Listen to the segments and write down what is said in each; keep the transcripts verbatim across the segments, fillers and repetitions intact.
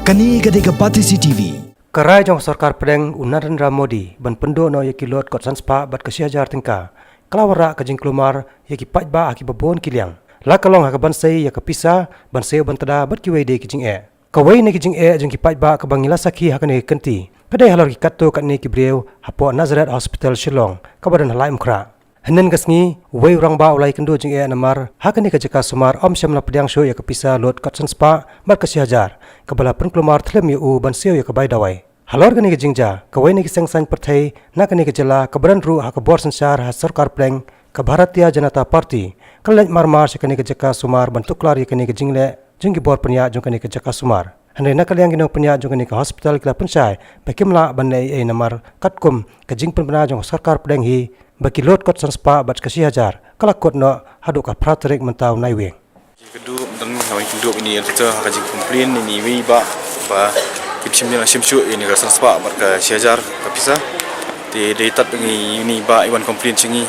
Kane ka dei ka Batesi T V. Ka rai jong ka sorkar pdeng u Narendra Modi ban pynduh noh ïa ki lut kot san spah bad ka shi hajar tyngka ka la wanrah ka jingkulmar ïa ki paidbah ha kiba bun ki liang. La ka long ha ka ban sei ïa ka pisa, ban siew ban tda bad kiwei de ki jingeh. Kawei na ki jingeh jong ki paidbah kaba ngi la sakhi ha kane ka kynti ka dei halor ki katto katne ki briew hapoh Nazareth Hospital Shillong kaba don ha Laitumkhrah. Hynnin ka sngi, uwei u rangbah u la ïakynduh jingeh namar ha kane ka jaka sumar ym shym la pdiang shuh ïa ka pisa lut kot san spah bad ka shi hajar kaba la pynkulmar thlem ïa u ban siew ïa ka bai dawai. Halor kane ka jingjia, kawei na ki seng saiñ pyrthei na kane ka jylla kaba don ruh ha ka bor synshar ha sorkar pdeng, ka Bharatiya Janata Party, ka la leit marmar sha kane ka jaka sumar ban tuklar ïa kane ka jingleh jong ki bor pynïaid jong kane ka jaka sumar. Hynrei na ka liang ki nongpynïaid jong kane ka hospital ki la pynshai ba kim lah ban leh ei ei namar katkum ka jingpynbna jong ka sorkar pdeng hi ba ki lut kot san spah bad ka shi hajar ka la kut noh haduh ka phra tarik mynta u Naiwieng. Kynduh mynta, ha kynduh ïa ini, ha ka jingcomplain ïa ini iwei i bah ba kim shym ïa shim shuh ïa ini ka san spah bad ka shi hajar ka pisa. Te dei tad ïa ini i bah i wan complain sha ngi.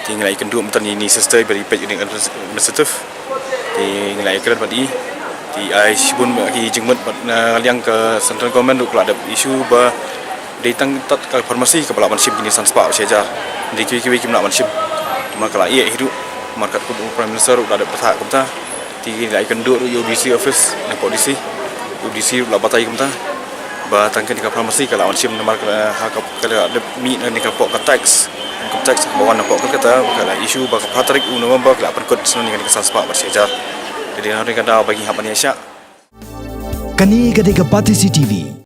Te ngi la ïakynduh mynta ïa ini i sister iba dei peit ïa ini administrative. Te ngi la ïakren bad i. Te ai shibun bad ki jingmut bad na liang ka central government ruh ka la dep issue ba dei tang tad ka pharmacy kaba lah ban shim kine san spah shi hajar. Dei kiwei kiwei kim lah ban shim. Namar ka la ïeh hi ruh. Namar katkum u Prime Minister ruh u la dep bthah kumta. Te ngi la ïakynduh ruh ïa u D C office, na pok D C. U D C ruh u la batai kumta ba tang kane ka pharmacy ka lah ban shim namar ka la, ha ka, ka la dep mih na kane ka pok ka tax. Income tax ba wan na pok Kolkata, ka la issue ba ka phra tarik u November ka la pynkut shuh ïa kane ka san spah bad shi hajar. Te dei na kane ka daw ba ngi hap ban ïaishah. Kane ka dei ka Batesi T V.